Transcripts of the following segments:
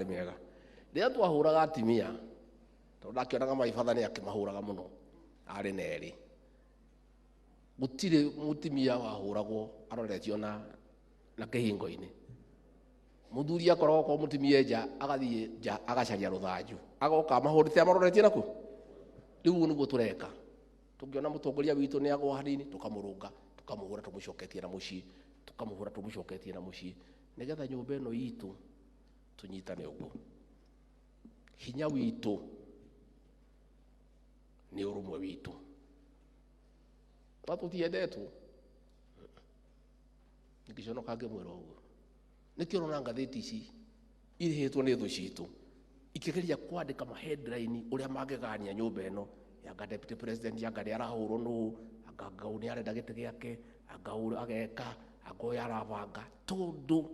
Mĩega rĩrĩa twahũraga atimia, tondũ ndakĩonaga maibatha nĩ akĩmahũraga mũno, arĩ na erĩ gũtirĩ mũtimia wahũragwo aroretio na kĩhingo-inĩ. Mũthuri akoragwo kwa mũtimia nja, agathiĩ nja agacaria rũthanju, agoka amahũrĩte amaroretie naku. Rĩu ũguo nĩguo tũreka. Tũngĩona mũtongoria witũ nĩ agwa hanini, tũkamũrũnga, tũkamũhũra tũmũcoketie na mũciĩ, tũkamũhũra tũmũcoketie na mũciĩ, nĩgetha nyũmba ĩno itũ tũnyitane ũguo. Hinya witũ nĩ ũrũmwe witũ, no tũtiendetwo. Ngĩconoka ngĩmwĩra ũguo, nĩkĩo ũrona ngathĩti ici irĩhĩtwo nĩ thũ citũ ikĩgeria kwandĩka ma headline ũrĩa mangĩgania nyũmba ĩno yanga deputy president, yanga nĩ arahũrwo nũ, anga ngau nĩ arenda gĩtĩ gĩake, anga ũrĩa ageka, anga ũyũ arabanga, tondũ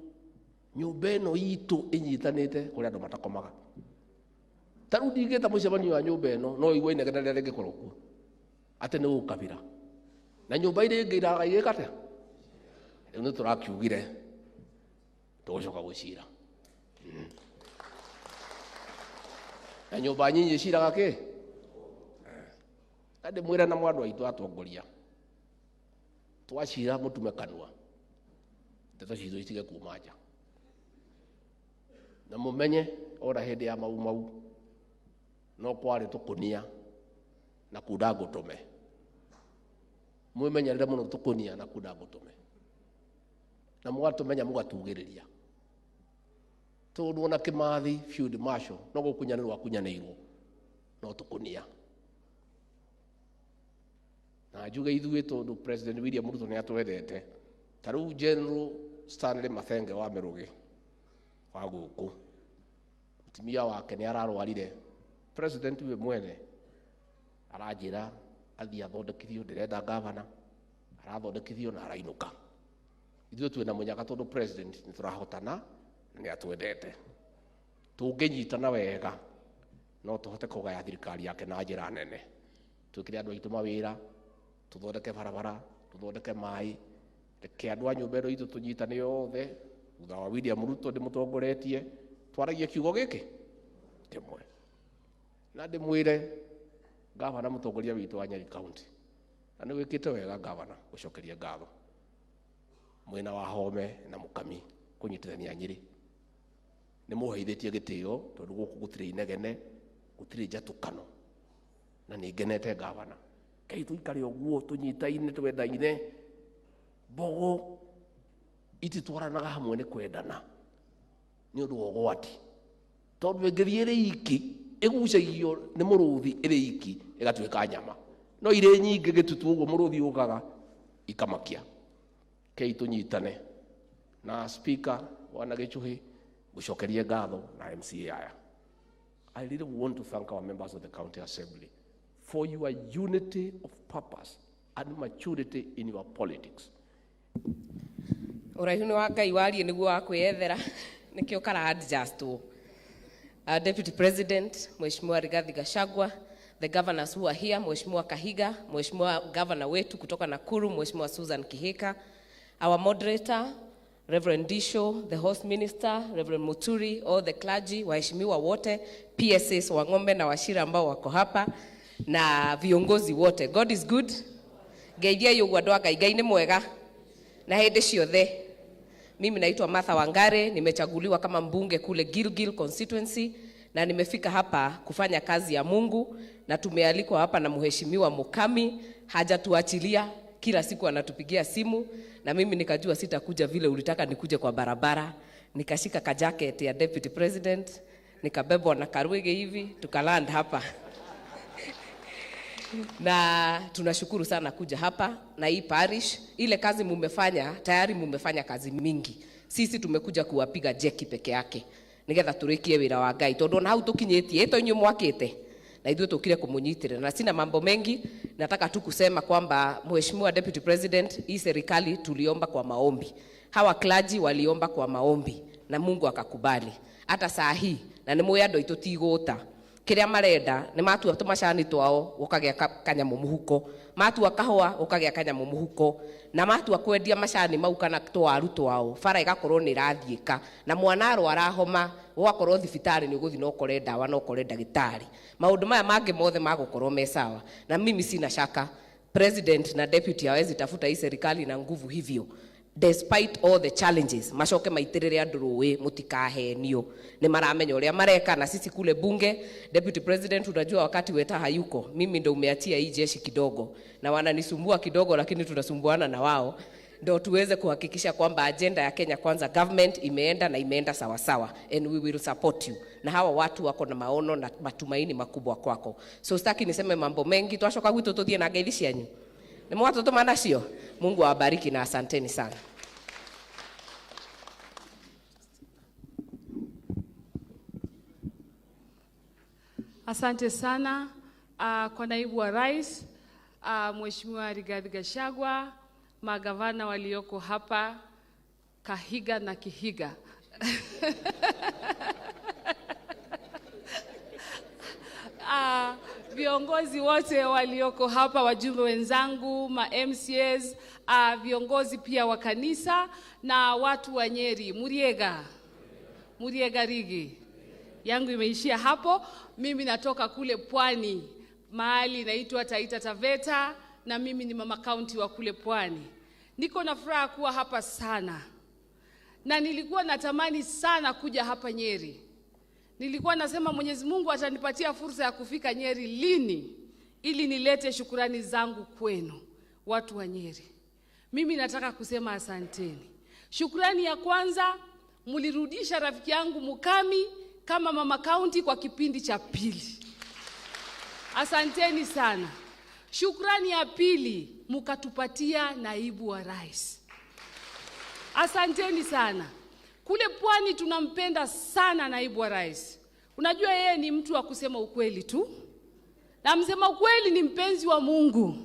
nyũmba ĩno itũ ĩnyitanĩte kũrĩ andũ matakomaga. Ta rĩu ndingĩta mũcemanio wa nyũmba ĩno, no igue inegene rĩrĩa rĩngĩkorwo kuo atĩ nĩ ũkabira na nyũmba iria ingĩ iraga igĩka atĩa. Rĩu nĩ tũrakiugire tũgũcoka gũcira na nyũmba nyinyi ciraga kĩ. Na ndĩmwĩre na mwandũ aitũ atongoria, twacira mũtume kanua, ndeto citũ itige kuma nja, na mũmenye ona hĩndĩ ya mau mau no kwarĩ tũkũnia na kunda ngũtũme. Mwĩmenyerere mũno tũkũnia na kunda ngũtũme, na mũgatũmenya mũgatugĩrĩria, tondũ ona Kĩmathi field marshal no gũkunyanĩrwo akunyanĩirwo no tũkũnia. Na njuge ithuĩ, tondũ President William Ruto nĩ atwendete, ta rĩu General Stanley Mathenge wa Mĩrũgĩ wa gũkũ, mũtumia wake nĩ ararwarire, president we mwene aranjĩra athiĩ athondekithio, ndĩrenda gavana arathondekithio na arainũka. Ithuĩ twĩna mũnyaka tondũ president nĩ tũrahotana na nĩ atwendete. Tũngĩnyitana wega no tũhote kũgaya thirikari yake na njĩra nene, twĩkĩre andũ aitũ mawĩra, tũthondeke barabara, tũthondeke maĩ. Reke andũ a nyũmba ĩno itũ tũnyitane othe thutha wa William Ruto ndĩmũtongoretie, twaragie kiugo gĩkĩ kĩmwe. Na ndĩmwĩre gavana, mũtongoria witũ wa Nyeri County, na nĩ wĩkĩte wega gavana, gũcokeria ngatho mwena wa Home na Mũkami kũnyitithania Nyĩrĩ, nĩ mũheithĩtie gĩtĩo, tondũ gũkũ gũtirĩ inegene, gũtirĩ njatũkano, na nĩ ngenete gavana. Kei tũikare ũguo tũnyitaine, twendaine. Mbogo ititwaranaga hamwe nĩ kwendana nĩ ũndũ wa ũgwati, tondũ ĩngĩthiĩ ĩrĩ iki ĩgucagio nĩ mũrũthi, ĩrĩ iki ĩgatuĩka nyama, no irĩ nyingĩ gĩtutu ũguo mũrũthi ũkaga ikamakia. Kei tũnyitane. Na speaker wana Gĩchũhĩ, gũcokerie ngatho na MCA aya. I really want to thank our members of the county assembly for your unity of purpose and maturity in your politics. Ũraihu nĩ wa Ngai, warie nĩguo wa kwĩyethera, nĩkĩo kara adjustwo. Deputy President Mheshimiwa Rigathi Gachagua, the governors who are here, Mheshimiwa Kahiga, Mheshimiwa Governor wetu kutoka Nakuru, Mheshimiwa Susan Kihika, our moderator Reverend Disho, the host minister Reverend Muturi, all the clergy, waheshimiwa wote, PSAs wa Ng'ombe na Wachira ambao wako hapa na viongozi wote. God is good. Ngeithia ũguo andũ a Ngai, Ngai nĩ mwega na hĩndĩ ciothe. Mimi naitwa Martha Wangare, nimechaguliwa kama mbunge kule Gilgil constituency na nimefika hapa kufanya kazi ya Mungu, na tumealikwa hapa na Mheshimiwa Mukami, hajatuachilia, kila siku anatupigia simu, na mimi nikajua sitakuja vile ulitaka nikuje kwa barabara. Nikashika kajacket ya deputy president, nikabebwa na Karwege hivi, tukaland hapa, na tunashukuru sana kuja hapa na hii parish. Ile kazi mumefanya tayari, mumefanya kazi mingi. Sisi tumekuja kuwapiga jeki peke yake nigetha turikie wira wa Ngai, tondu ona hau tukinyitie ito inyuĩ mwakĩte na ithuĩ tukire kumunyitĩrĩra. Na sina mambo mengi, nataka tu kusema kwamba Mheshimiwa Deputy President, hii serikali tuliomba kwa maombi, hawa clergy waliomba kwa maombi na Mungu akakubali. Hata saa hii na nĩ mũĩ andũ aitũ ti igũta, kĩrĩa marenda nĩ matua tũmacani twao gũkagĩa kanyamũ mũhuko. Matua kahũa ũkagĩa kanyamũ mũhuko, na matua kwendia macani mau kana tũwaru twao, bara ĩgakorwo nĩ ĩrathiĩka, na mwana arwara homa ũgakorwo thibitarĩ nĩ ũgũthiĩ na ũkore ndawa na ũkore ndagĩtarĩ. Maũndũ maya mangĩ mothe magũkorwo me sawa, na mimi sina shaka president na deputy hawezi tafuta hii serikali na nguvu hivyo despite all the challenges, macoke maitirire andu rũĩ. Mũtikahenio, nĩ maramenya ũrĩa mareka. Na sisi kule bunge, Deputy President, unajua wakati Weta hayuko, mimi ndo umeachia hii jeshi kidogo na wananisumbua kidogo, lakini tunasumbuana na wao ndo tuweze kuhakikisha kwamba agenda ya Kenya Kwanza government imeenda na imeenda sawasawa, and we will support you. Na hawa watu wako na maono na matumaini makubwa kwako, so sitaki niseme mambo mengi. Twacoka gwitũ tũthiĩ na ngeithi cianyu nĩ mwatũtũma nacio. Mungu awabariki na asanteni sana. Asante sana kwa naibu wa rais, Mheshimiwa Rigathi Gachagua, magavana walioko hapa Kahiga na Kihiga. Viongozi wote walioko hapa, wajumbe wenzangu, ma MCAs, viongozi pia wa kanisa na watu wa Nyeri, Muriega, Muriega Rigi. Yangu imeishia hapo. Mimi natoka kule Pwani, mahali inaitwa Taita Taveta, na mimi ni mama county wa kule Pwani. Niko na furaha kuwa hapa sana, na nilikuwa natamani sana kuja hapa Nyeri. Nilikuwa nasema Mwenyezi Mungu atanipatia fursa ya kufika Nyeri lini, ili nilete shukurani zangu kwenu watu wa Nyeri. Mimi nataka kusema asanteni. Shukurani ya kwanza, mlirudisha rafiki yangu Mukami kama mama county kwa kipindi cha pili. Asanteni sana. Shukrani ya pili, mukatupatia naibu wa rais. Asanteni sana. Kule Pwani tunampenda sana naibu wa rais. Unajua yeye ni mtu wa kusema ukweli tu, na msema ukweli ni mpenzi wa Mungu.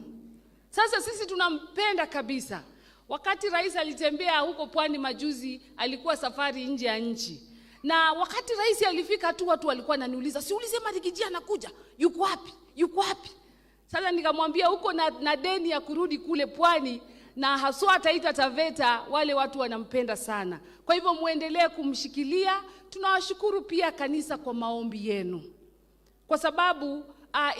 Sasa sisi tunampenda kabisa. Wakati rais alitembea huko Pwani majuzi, alikuwa safari nje ya nchi, na wakati rais alifika tu watu walikuwa wananiuliza, si ulisema Riggy G anakuja, yuko wapi? Yuko wapi? Sasa nikamwambia huko na deni ya kurudi kule Pwani, na haswa Taita Taveta, wale watu wanampenda sana. Kwa hivyo muendelee kumshikilia. Tunawashukuru pia kanisa kwa maombi yenu, kwa sababu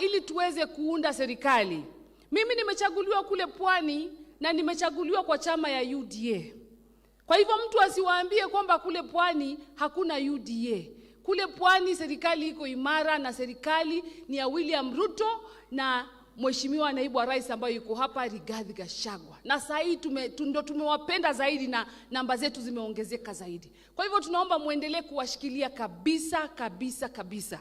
ili tuweze kuunda serikali. Mimi nimechaguliwa kule Pwani na nimechaguliwa kwa chama ya UDA. Kwa hivyo mtu asiwaambie kwamba kule Pwani hakuna UDA. Kule Pwani serikali iko imara, na serikali ni ya William Ruto na Mheshimiwa naibu wa rais ambaye yuko hapa Rigathi Gachagua. Na saa hii ndo tumewapenda zaidi na namba zetu zimeongezeka zaidi. Kwa hivyo tunaomba muendelee kuwashikilia kabisa kabisa kabisa.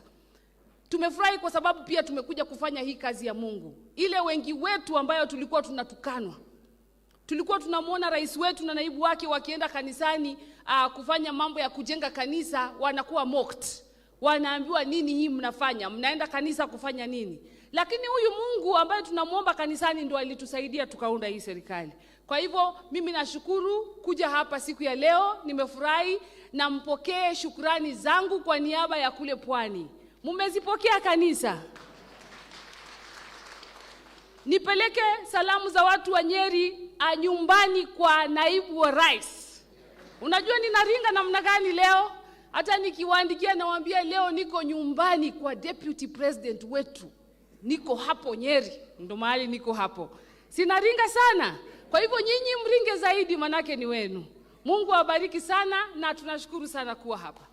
Tumefurahi kwa sababu pia tumekuja kufanya hii kazi ya Mungu. Ile wengi wetu ambayo tulikuwa tunatukanwa. Tulikuwa tunamuona rais wetu na naibu wake wakienda kanisani kufanya mambo ya kujenga kanisa, wanakuwa mocked. Wanaambiwa nini hii mnafanya? Mnaenda kanisa kufanya nini? Lakini huyu Mungu ambaye tunamuomba kanisani ndo alitusaidia tukaunda hii serikali. Kwa hivyo mimi nashukuru kuja hapa siku ya leo, nimefurahi na mpokee shukrani zangu kwa niaba ya kule Pwani. Mumezipokea kanisa? Nipeleke salamu za watu wa Nyeri nyumbani kwa naibu wa rais. Unajua ninaringa namna gani leo? Hata nikiwaandikia nawaambia leo niko nyumbani kwa deputy president wetu. Niko hapo Nyeri, ndo mahali niko hapo. Sinaringa sana. Kwa hivyo nyinyi mringe zaidi, manake ni wenu. Mungu awabariki sana na tunashukuru sana kuwa hapa.